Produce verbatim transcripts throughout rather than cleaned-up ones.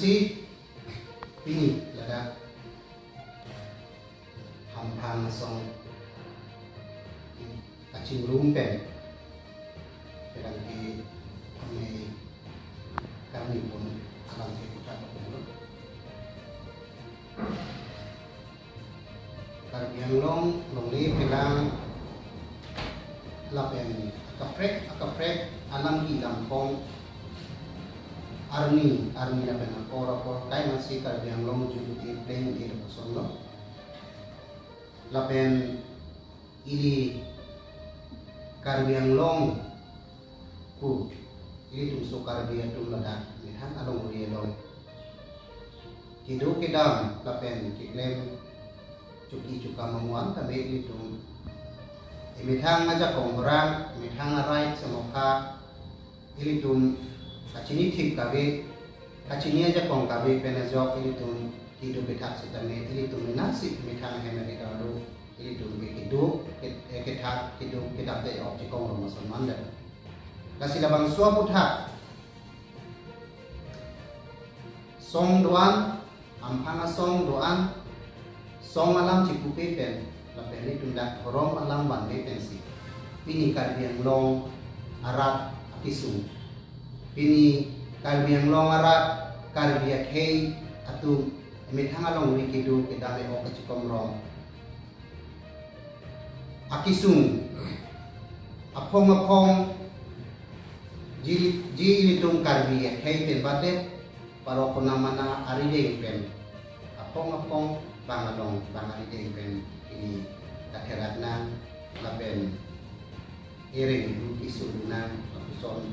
Pini ladak Hamphang asong kachingrum pen pherangke amei kami pon alam ke putar pon. Karbi Anglong longle phelang lapen akaprek akaprek alam ki lamkong arni arni lapen apor apor kai masi Karbi Anglong jun ke pleng e lapuson lo. Lapen ili Karbi Anglong pu ilitum so Karbi atum ladak methang alongri along kedo kedam lapen keklem chuki chukam amuan tame ilitum emethang ajakong orang, emethang arai samokha ilitum kachini thip kave, kachini ajakong kave pen ajok ilitum kedo kethak setame ilitum menasi emethang hem ari darlo ilitum ke kedo ke, eh, kethak kedo kedam te ok chikong rong mason mandam. Lasi labangso aputhak song do-an, Hamphang asong do-an, song alam chipupe pen lapen ilitum dak dhorom alam vanve pensi pini Karbi Anglong arat akesung, pini Karbi Anglong arat Karbi akhei atum emethang alongri kedo kedam e ok kachikom rong akesung aphong aphong ji ji ilitum Karbi akhei pen badet parok kona mana arideng pen aphong aphong bang along bang arideng pen ini katherak nang lapen ereng lu kisu nang lapuson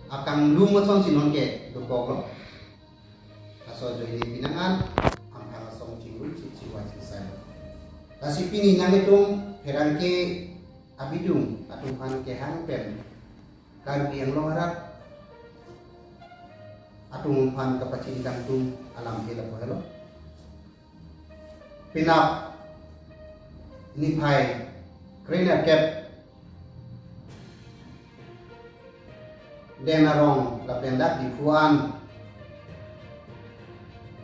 akanglum ason si non ke dokok lo. Laso ajoine pinangan Hamphang asong chingrum si chiwai si sai. Lasi pini nanglitum pherangke abidung atum aphan kehang pen Karbi Anglong arat atum aphan kapachini kangtung alam he lapu helo. Penap niphai krenerkep den arong lapen dak Diphu an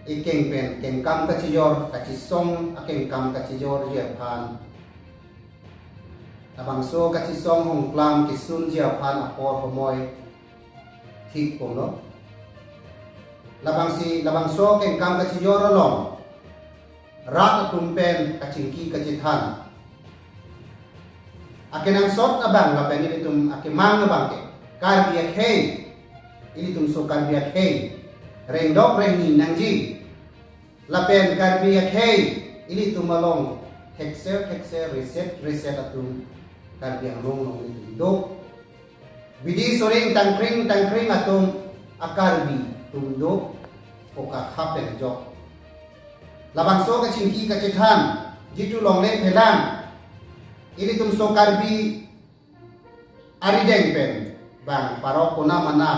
ekeng pen kengkam kachijor kachisong akengkam kachijorji aphan labangso kachisong hongklam kesunji aphan apor homoi thik pon lo. Labangsi labangso kengkam kachijor along rat atum pen kachingki kachethan akenangsot abang lapen ilitum akemang abang ke Karbi akhei, ilitum so Karbi akhei rengdok rengni nangji lapen Karbi akhei ilitum along thekser thekser reset reset atum Karbi Anglong along ilitum do. Bidi soring tangkring tangkring atum a-Karbi atum do. Poka khapen jok labangso kachingki kachethan jitu longle phelang ilitum so Karbi arideng pen bang parok kona mana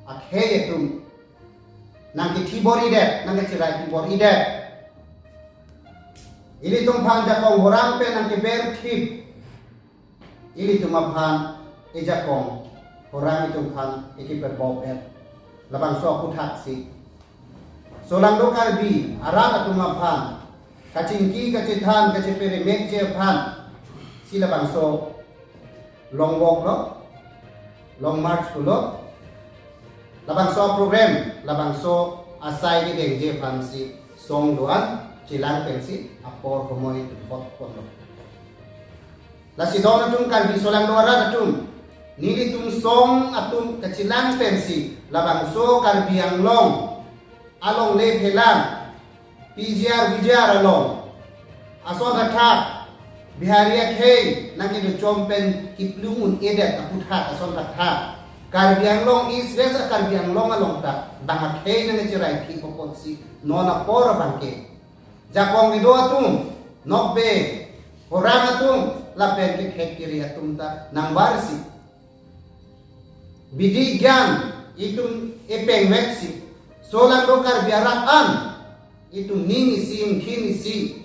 akhei atum nangkethi bor-idet nangkechirai pi bor-idet. Ilitum aphan jakong horang pen nangkeber thip ilitum aphan ejakong horang itum aphan ekiperbop et labangso aputhak si Solangdo Karbi arat atum aphan kachingki kachethan kacheperemekji aphan si labangso long walk lo, long march pulo, labangso program labangso asai kedengji aphan si song do-an chelang pensi apor homoi tukhot ponlo. Lasi don atum Karbi Solangdo arat atum nelitum song atum kachelang pensi labangso Karbi Anglong alongle phelang P G R V G R along ason thakthak Bihari akhei nangkedo chom pen kiplung un-edet aputhak ason thakthak Karbi Anglong East West a-Karbi Anglong along ta bang akhei nangkechirai thip apotsi non apor abang ke jakong kedo atum, nokbe, horang atum lapen kethek kere atum ta nangbarsi bidi gyan itum epeng veksi Solangdo Karbi arat an itum ning isi ingkhin isi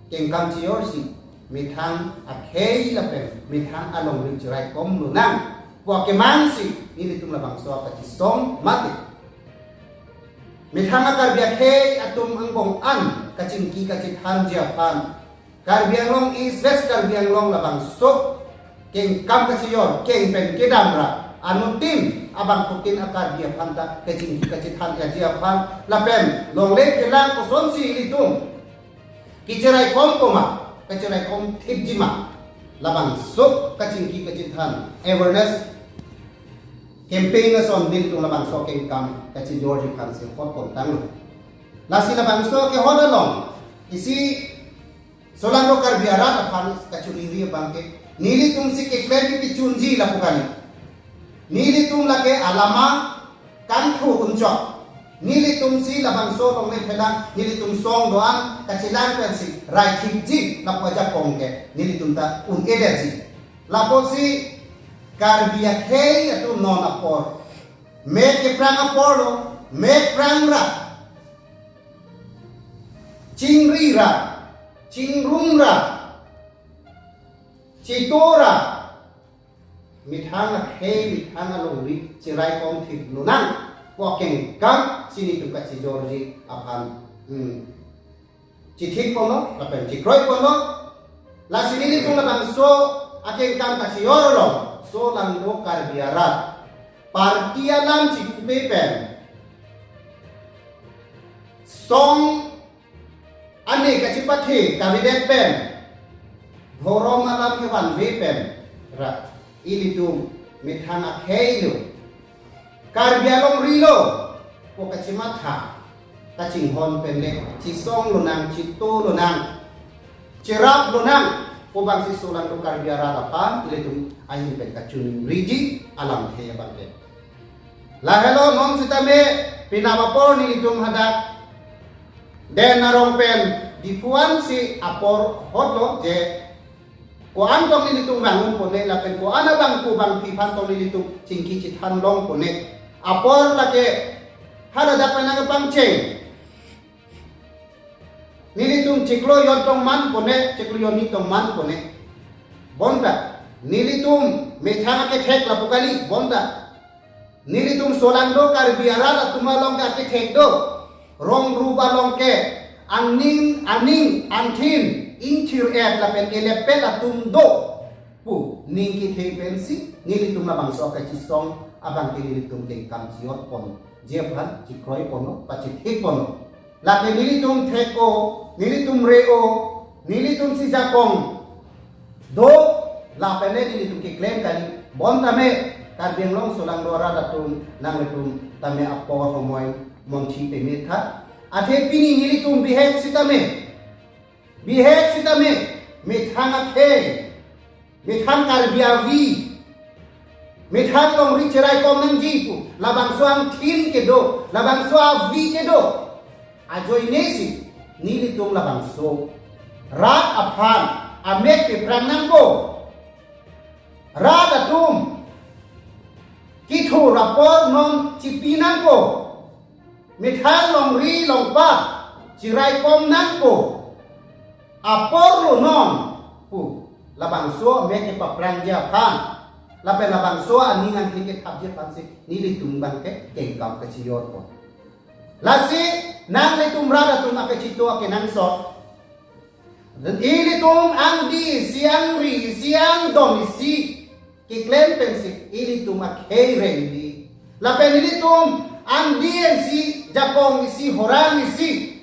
kengkam chijorsi methang akhei lapen methang alongri chirai kom lonang pu akemangsi nelitum labangso kachisong mate. Methang a Karbi akhei atum angbong an kachingki kachethanji aphan Karbi Anglong East, West Karbi Anglong labangso kengkam kachijor, keng pen kedam ra anuttin abangphutin a Karbi aphan ta kachingki kachethan yaji aphan lapen longle phelang kosonsi ilitum kachiraikom koma, kachiraikom thipji ma, labangso kachingki kachethan awareness campaign ason nelitum labangso kengkam kachijorji aphansi hot pontanglo. Lasi labangso kehot along isi Solangdo Karbi arat aphan kachiningri abangke, nelitumsi keklem kepachunji lapu kali. Nelitum lake alama kangthu unchok. Nelitumsi labangso longle phelang nelitum song do-an kachelang pensi raithipji lapu ajakong ke nelitum ta un-edetji. Lapusi Karbi akhei atum non apor, mek keprang aporlo, mek prang ra, chingri ra, chingrum ra, cheto ra, methang akhei, methang alongri chiraikom thip lonang pu akengkam si nelitum kachijorji aphan, hmm, chithik ponlo lapen chikroi ponlo. Lasi nelitum labangso akengkam kachijor along Solangdo Karbi arat party alam chikupe pen song ane kachipathe kavedet pen, dhorom alam kevanve pen ra ilitum methang akheilo, Karbi alongri lo pu kachimatha kachinghon pen le chisong lonang, cheto lonang, cherap lonang pu abangsi Solangdo Karbi arat aphan ilitum ahin pen kachiningriji alamthe abangke. Lahelo non sitame penap apor nelitum hadak Den Arong pen Diphu ansi apor hotlo je ko-an tong nelitum vang un pone lapen ko-an abangphu bangphi aphan tong nelitum chingki chethan long pone. Apor lake haladak pen nangpangcheng nelitum chiklo jon tong man pone, chiklo jon ni tong man pone. Bonta nelitum methang akethek lapu kali, bonta nelitum Solangdo Karbi arat atum along ke akethek do. Rong rup along ke aning, aning, angthin, ingthir-et lapen elepet atum do pu ning kethe pensi nelitum labangso kachisong abangke nelitum kengkam chijor ponji aphan chikroi ponlo, pachithik ponlo. Lake nelitum thek-o, nelitum re-o, nelitumsi jakong do lapen nelitum keklem kali. Bonta me Karbi Anglong Solangdo arat atum nanglitum tame apor homoi mongthi pemetha. Athe pini nelitum bihek sitame, bihek sitame methang akhei, methang Karbi avi, methang longri chiraikom nangji pu labangso angthin kedo, labangso avi kedo ajoine si nelitum labangso rat aphan amek peprang nangpo. Rat atum kithur apor non chipi nangpo. Methang longri longpat chiraikom nangpo. Apor lo non pu labangso amek kepaprangji aphan lapen labangso aning angthin kethapji aphansi nelitum abangke kengkam kachijor pon. Lasi nanglitum rat atum akechito akenangsot, ilitum angdi isi, angri isi, angdon isi keklem pensi ilitum akhei rengdi. Lapen ilitum angdi isi, jakong isi, horang isi,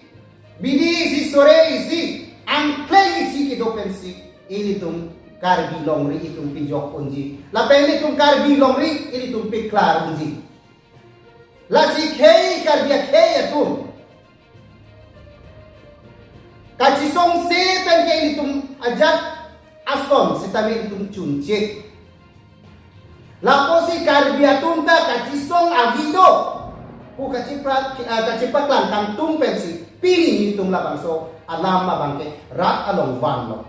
bidi isi, sore isi, angkleng isi kedo pensi ilitum Karbi longri itum pijok ponji. Lapen ilitum Karbi longri ilitum piklar ponji. Lasi khei Karbi akhei atum kachisongse pen ke ilitum ajat ason sitame ilitum chunche. Lapusi Karbi atum ta kachisong avi do pu kachipra-, ah, kachipaklang kangtung pensi pini nelitum labangso alam abangke rat along vanlo.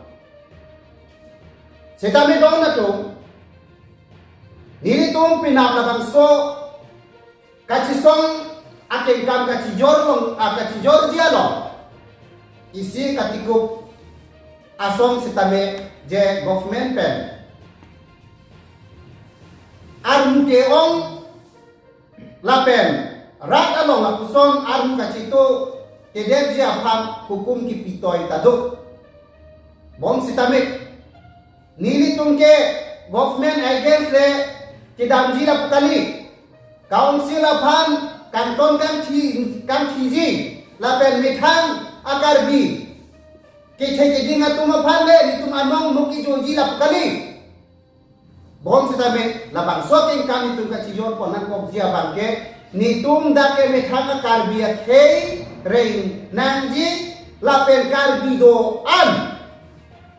Sitame don atum, nelitum penap labangso kachisong akengkam kachijor long, ah, kachijorji along isi katikup ason sitame je government pen armu ke-ong lapen Rat along lapuson armu kachito kedetji aphan hukum kipitoi ta do. Bonsitame nelitum ke government against le kedamji lapu kali. Council aphan kangton kangthi, kangthiji lapen methang a-Karbi kethe keding atum aphan le nelitum anong nuk kejoji lapu kali. Bonsitame labangso akengkam nelitum kachijor pon nangkokji abangke, nelitum dak ke methang a-Karbi akhei reng nangji lapen Karbi do-an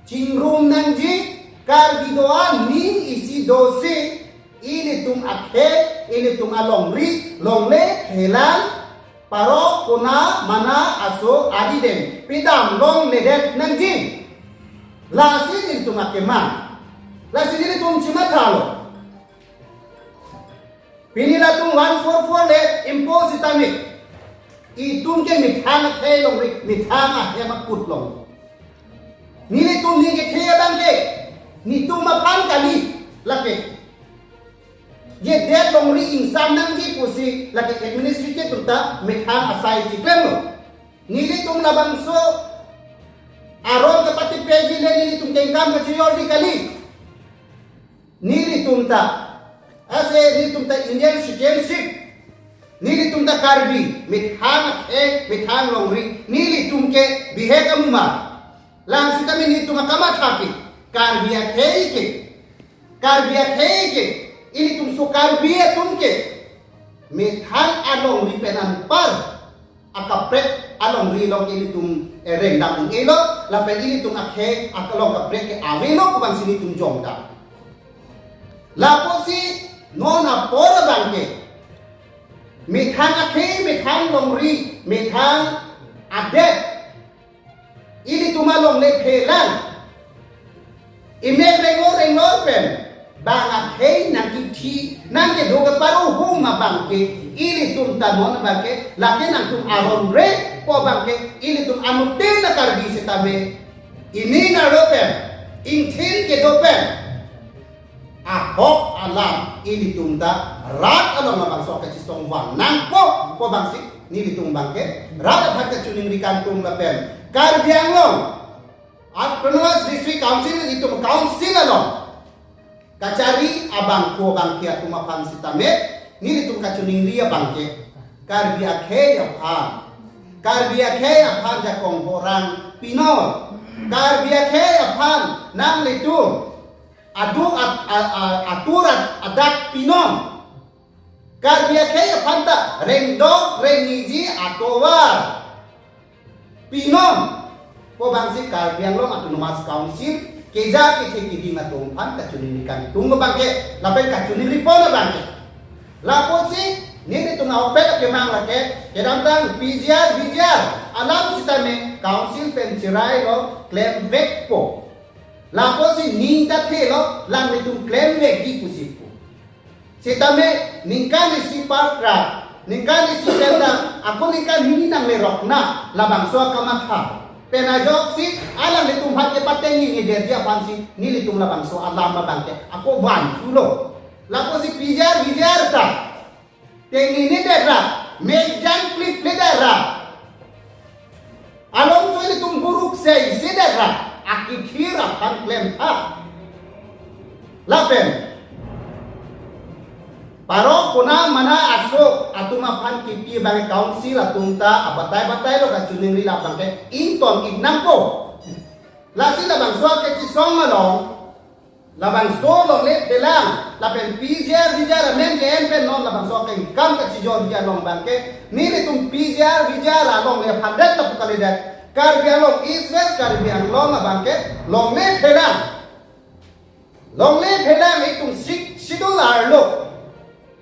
chingrum nangji. Karbi do-an ning isi dosi ilitum akhei, ilitum alongri, longle phelang, parok, kona, mana, aso, arideng pidam longledet nangji. Lasi nelitum akemang. Lasi nelitum chimathalo. Pini latum one four four le impose sitame, itum ke methang akhei longri, methang ahem akut long. Nelitum ning kethe abangke nelitum aphan kali, lake je det longri ingsam nangji pusi lake administrative atum ta methang asai chiklemlo. Nelitum labangso aron kepatipji le nelitum kengkam kachijorji kali. Nelitum ta, ase nelitum ta Indian citizenship, nelitum ta Karbi, methang akhei, methang longri, nelitum ke bihek amuma. Langsitame nelitum akamatha ke, Karbi akhei ke, Karbi akhei ke, ilitum so Karbi atum ke methang alongri pen anpar akaprek alongri along ke ilitum, eh, reng dam elo, lapen ilitum akhei along kaprek ke avelo pu abangsi nelitum jongdam. Lapusi non apor abangke methang akhei, methang longri, methang adet ilitum alongle phelang, imek renglor renglor pen bang akhei nangkithi nangkedo ke paruhum abangke, ilitum ta non abangke lake nangtum aron re po abangke, ilitum anuttin a-Karbi sitame ining arlo pen, ingthin kedo pen ahok alam ilitum ta rat along labangso kachisong van nangpo pu abangsi nelitum abangke rat aphan kachiningri kangtung lapen Karbi Anglong Autonomous District Council, itum council along kachari abangphu abangphi atum aphan sitame nelitum kachiningri abangke, Karbi akhei aphan, Karbi akhei aphan jakong horang pinon, Karbi akhei aphan nanglitum aduk at-, a-, a-, atur at-, adak pinon. Karbi akhei aphan ta rengdok rengniji atovar pinon pu abangsi Karbi Anglong Autonomous Council keja kethe keding atum aphan kachiningri kangtung abangke lapen kachiningri pon abangke. Lapusi nelitum ahokpet akemang lake, kedamtang P G R, V G R alam sitame council pen chirailo, klemvekpo. Lapusi ning ta thelo, lang nelitum klemvekji pusi pu. Sitame ningkan isi parkra, ningkan isi pen ta, ako ningkan hini nanglerokna, labangso akamatha pen ajoksi alanglitum aphan kepatengninedetji aphansi nelitum labangso alam abangke ako vanthulo. Lapusi P G R V G R ta tengninedet ra, mekjang klipledet ra, alongso ilitum buruk seisedet ra, akikhir aphan klemtha. Lapen parok, kona, mana, aso atum aphan kipi abang council atum ta abatai batailo kachiningri, labangke ington-ik nangpo. Lasi labangso kachisong along, labangso longle phelang lapen P G R V G R amen ke-en pen non labangso akengkam kachijorji along abangke, nelitum P G R V G R alongle aphan det lapu kalidet, Karbi Anglong East West Karbi Anglong abangke longle phelang, longle phelang itum Sixth Schedule arlo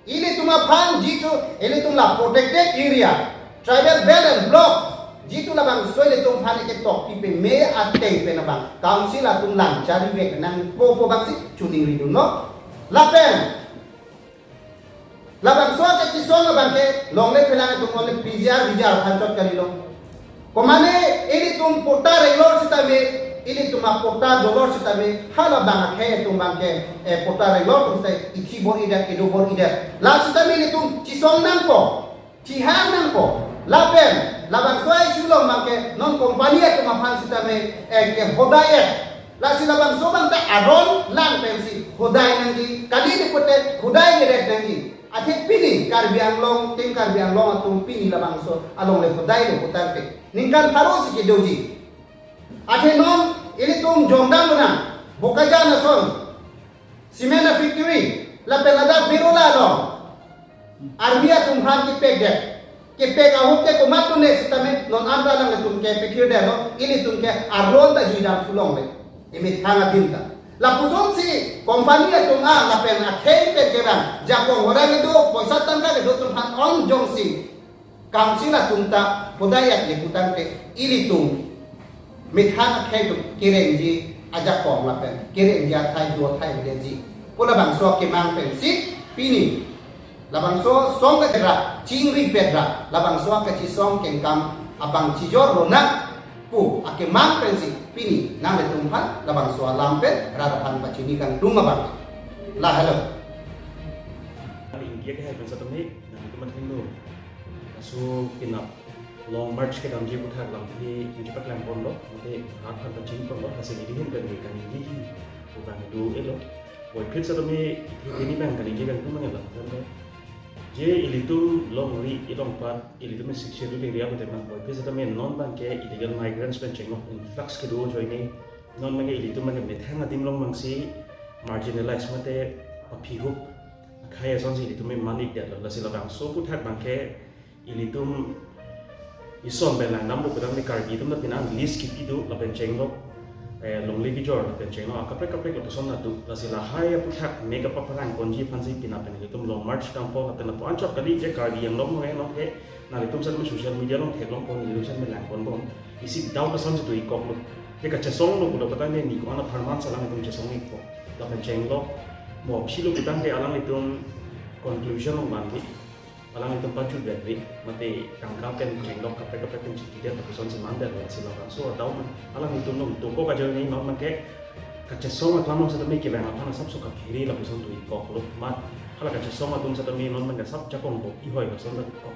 ilitum aphan jitu, ilitum la protected area, tribal belt and block, jitu labangso ilitum aphan ketok pipe me ateng pen abang council atum lang charivek nangpo pu abangsi chiningridunlo. Lapen labangso kachisong abangke longle phelang itum only P G R V G R aphan chot kalilo. Komane ilitum patta renglor sitame, ilitum apatta dolor sitame, halabang akhei atum abangke, eh, patta renglor atum sitame ithi bor-idet, kedo bor-idet. La sitame ilitum chisong nangpo. chihang nangpo. Lapen labangso a-issue along abangke non company atum aphan sitame, eh, ke hodai-et. Lasi labangso abang ta aron lang pensi hodai nangji, kali di pute hodai geret nangji. Athe pini Karbi Anglong, Team Karbi Anglong atum pini labangso along le hodai lo putangte ningkan pharo si kedoji. Athe non ilitum jongdam menang, Bokajan ason, cement a-factory, lapen ladak Birola along army atum aphan kepek det. Kepek ahut ke komat tune sitame non anta alanglitum ke pikir det lo, ilitum ke aron ta jui dam thu longle. Emethang adim ta. Lapuson si company atum a lapen akhei pen kevang jakong orang kedo, poisa tangka kedo atum aphan ong jongsi council atum ta hodai-et le putangte ilitum methang akhei atum kerengji ajakong lapen kerengji athai do athai aveji pu labangso akemang pensi pini labangso song kedra, chingri pedra, labangso kachesong kengkam abang chijor lonang pu akemang pensi pini nanglitum aphan labangso alam pen rat aphan pachini kangtung abang. La helo. India ke hai pensa tame nanglitum athengno. Laso penap Long March kedamji aputhak lamthe nangchepaklang ponlo, mate rat aphan pachini ponlo, lasi neli ahin pen neli kaningje hi, pu abang do-etlo. Puvoiphit setame, neli abang kaningje abang atum abang lam ponlo. Je ilitum longri, ilongpat, ilitum Sixth Schedule area pute abang, puvoiphit setame non abangke illegal migrants pen chenglok influx kedo ajoine, non abangke ilitum abangke methang adim along abangsi marginalized mate paphihup akhei asonsi ilitum manik detlo, lasi labangso aputhak abangke ilitum ison pen langdamlo putangte Karbi atum ta penang list kipi do lapen chenglok, eh, longle kejor lapen chenglok akaprek kaprek lapuson ta do, lasi lahai aputhak mek apaprang ponji aphansi penap pen ilitum Long March dampo lapen lapu anchot kali je Karbi Anglong along along ke nanglitum setame social media along theklong pon, ilitum setame lang ponbom. Isi doubt asonsi do-ikkoklo. Je kachesonglo pulo putangte ni ko-an apharman si alanglitum chesong-ikpo. Lapen chenglok mo aphi lo putangte alanglitum conclusion along vanve. Alanglitum pajut vanve, mate tangka pen chenglok kaprek kaprek pen chitidet lapuson si mandetlo, lasi labangso adau man alanglitum along dokok ajoine non abangke kachesong atum along setame kevang aphan asapso kaphere lapuson do-ikkoklo, mat hala kachesong atum setame non abangke asap jakong bo ihoi lason do-ikkok.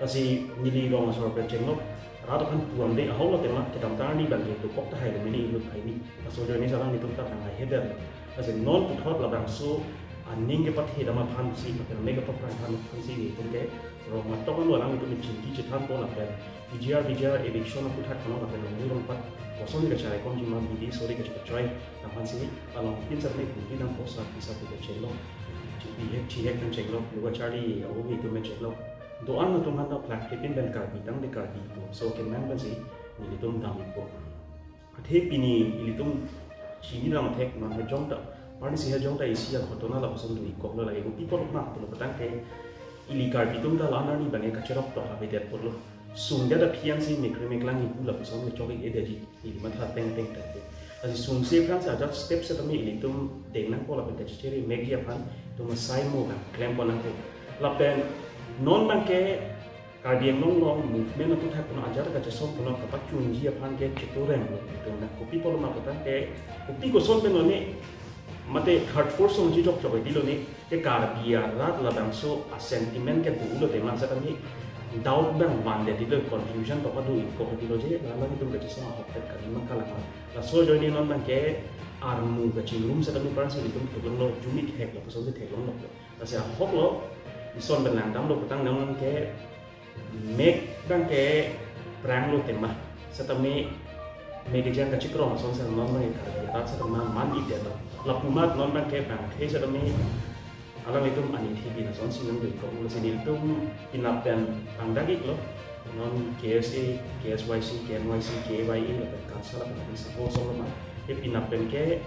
Lasi neli rong asor pen chenglok rat aphan pu-amde ahoklo tema kedamtang arni abangke dokok tahai lo mini inut phaini. Laso ajoine si alanglitum ta tang haihedet. Lasi non puthot labangso aning kepathe dam aphansi, lapen mek apaprang aphansi nelitum ke rong matok anu alanglitum chingki chethanpo lapen P G R, V G R eviction aputhak kano lapen longri longpat koson kachari komji ma bidi sore kachepachoi aphansi along pin setame bidi nang posa pisa pu chenglok, chihek chihek pen chenglok, luga charli ahu atum pen chenglok, do-an atum aphan ta plak kepin pen Karbi tangte Karbi pu so kemang pensi nelitum dam-ikpo. Athe pini ilitum chini lang thek non hajong ta, parni si hajong ta isi aghotona lapuson do-ikkoklo, lake kopi apot ma pulo putangte ili Karbi atum ta la-an arni abangke kacherok tok avedet pulo. Sungdet aphi ansi mekri meklang ipu lapuson kechok-ik-edeji ili matha teng teng teng teng. Lasi sungse aphansi ajat step setame ilitum deng nangpo lapen kachechere mekji aphan itum asai mo abang klem pon nangpo. Lapen non abangke Karbi Anglong along movement aputhak kono ajat kachesong kono kapachunji aphan ke chetoreng lo itum na. Kopi apotlo ma putangte kopi koson pen non ne mate third force along chijok chok-iklo ne, ke Karbi arat labangso a-sentiment ke do-etlo tema setame doubt abang vandet-iklo, confusion bang pado-ikkok-iklo, je la alanglitum kachesong ahok pen kali ma kalang ma. Laso ajoine non abangke armu kachingrum setame parsi ilitum theklonglo, jumik hek lapusonsi theklonglo. Lasi ahoklo, ison pen langdamlo putang nang ke mek abangke pranglo tema. Setame mek kejang kachikrong asonsi non abangke Karbi arat setame man-ikdetlo. Lapu amat non abangke bangke setame alanglitum ani thibin asonsi nang do-ikkoklo, lasi nelitum penap pen tangdakiklo. Non K S A, K S Y C, K N Y C, K Y A lapen KATSA lapen lapen sapo song lama. Ke penap pen ke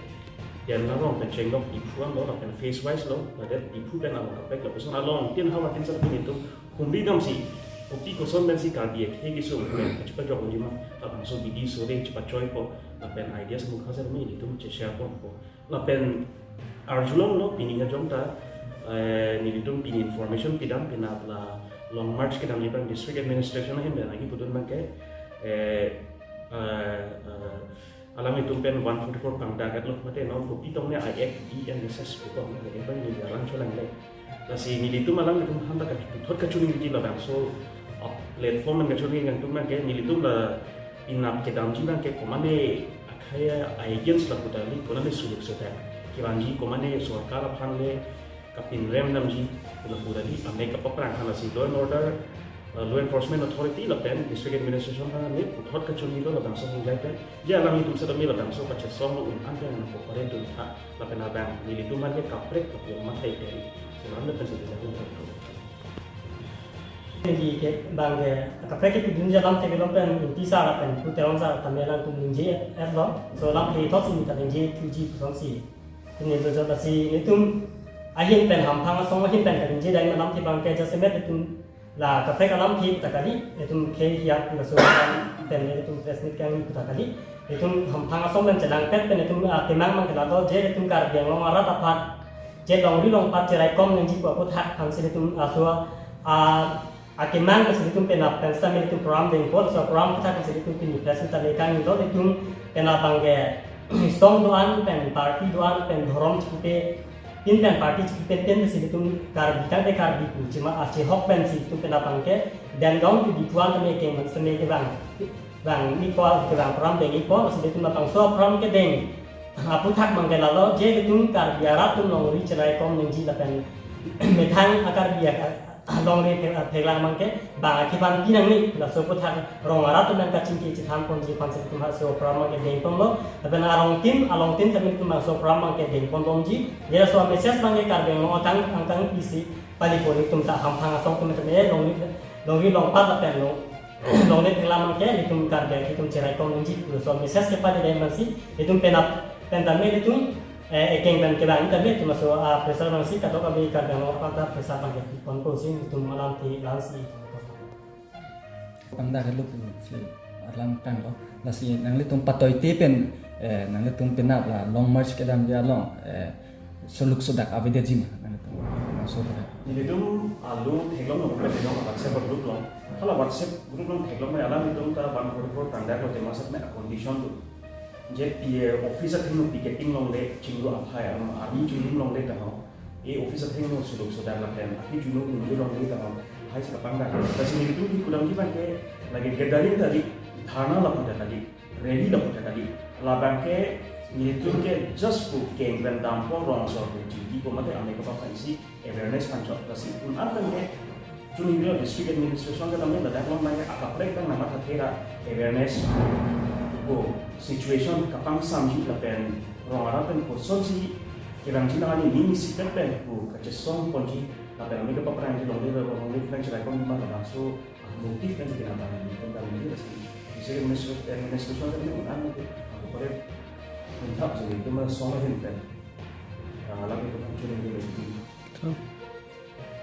Diyar arong pen chenglok Diphu anlo lapen phase wise lo, ladak Diphu pen along kaprek lapuson along tin hawa tin sar pini tum humri damsi kopi koson pensi Karbi akhei kesung pen kachepajok unji ma, labangso bidi sore chepachoipo, lapen idea semukha sar me ilitum che-share ponpo. Lapen arjulonglo pini hajong ta, eh, nelitum pini information pidam penap la Long March kedamji abang district administration ahin pen lagi pudun abangke, eh, eh, eh, Alanglitum pen one forty-four kangdak etlo mate non kopi tong ne I F E N S S pu tong ne, eh, pen neli arang cholang le. Lasi nelitum alanglitum aphan ta kach-, puthot kachiningri labangso, ah, platform an kachiningri nangtum nangke nelitum la penap kedamji nangke komane akhei a-against lapu ta kali, konane suluk so ta. Kevangji komane sorkar aphan le kapinrem damji lapu ta kali, amek kapaprang aphan. Lasi law and order, uh, law enforcement authority lapen district administration aphan ne puthot kachiningri lo labangso hongjai pen. Je alanglitum setame labangso kachesong lo un-an pen nangkokore dun tha lapen abang nelitum aphan ke kaprek lapu mathai pen. Selam lapen sedang. Neli ke abang ke kaprek kepidunji alam te ke lapen Ingti sar lapen Pu Teron sar tame alangtum ningje etlo. So alam ke thot si neli ta ningje thuji pu asonsi. Neli jojot lasi nelitum ahin pen hamphang asong ahin pen kaningje dai alam ke abang ke jasemet nelitum la kaprek alam ke ta kali, nelitum khei hiat laso pen nelitum press meet kangni pu ta kali. Nelitum hamphang asong pen chelangpet pen nelitum, ah, temang mang ke lado je nelitum Karbi Anglong arat aphan je longri longpat cheraikom nangji pu aphuthak aphansi nelitum, ah, so, ah, akemang si nelitum penap pen seta nelitum program dengpo, so program aphuthak si nelitum pini press meet ta le kangni do, nelitum penap abang ke song do-an pen party do-an pen dhorom chikupepin pen party chikupepin si nelitum Karbi tangte Karbi pu chima achehok pensi nelitum penap abang ke dengdong tu di tuan tame keng man seme kevang, vang ni ko kevang program dengpo, si nelitum labangso program kedeng aphuthak abang ke lalo je nelitum Karbi arat atum longri cheraikom nangji lapen methang a-Karbi a-, longri phe-, pheklang abang ke bang akephan pi nangne, laso aphuthak rong arat atum nangkachingki chethan ponji aphansi nelitum laso program abang ke dengponlo. Lapen arongtin, alongtin setame nelitum laso program abang ke dengpon bomji. Je laso message abang ke Karbi Anglong angkang angkang isi pali pon nelitum ta hamphang asong atum tame longri, longri longpat lapen long, longri pheklang abang ke nelitum Karbi akhei atum cheraikom nangji pu laso message kepali dai mansi nelitum penap pen tame nelitum, eh, ekeng pen kevang tame nelitum laso, ah, pressure abangsi kadokave Karbi Anglong aphan ta pressure abang ke ponpo si nelitum alam ke la-ansi. Pangdak helo pu si alam tanglo. Lasi nanglitum patoi te pen, eh, nanglitum penap la long march kedamji along, eh, suluk sodak avedetji ma nanglitum? Laso ta. Nelitum alo theklong lo pen theklong WhatsApp group along. Hala WhatsApp group along theklong ma alanglitum ta one forty-four kangdak lo tema sat me condition lo. Je P A office athengno picketing longle chinglu aphai, am, army chinglu longle ta ho. E office athengno suluk sodak lapen aphi juno nungju longle ta ho. Hai si kapangdak. Lasi nelitum kedamji abang ke lake gathering ta kali, dharna lapu ta kali, rally lapu ta kali. Labang ke nelitum ke just pu keng pen dampo, rong asor pu chingkipo mate amek kapaphan si awareness aphan chot. Lasi un-an abang ke chiningri lo district administration ke tame ladak along abang ke akaprek abang namatha thera awareness ko situation kapangsamji lapen rong arat pen kosonsi kevangji nang ani ning isipet pen ko kachesong ponji lapen amek kapaphrangji longle longle pen cheraikom abang labangso motive pen si kena abang ni pen abang ni lasi district administration administration ke tame un-an abang ke akaprek un-an thap si nelitum asong ahin pen, ah, lake ko chiningri lo.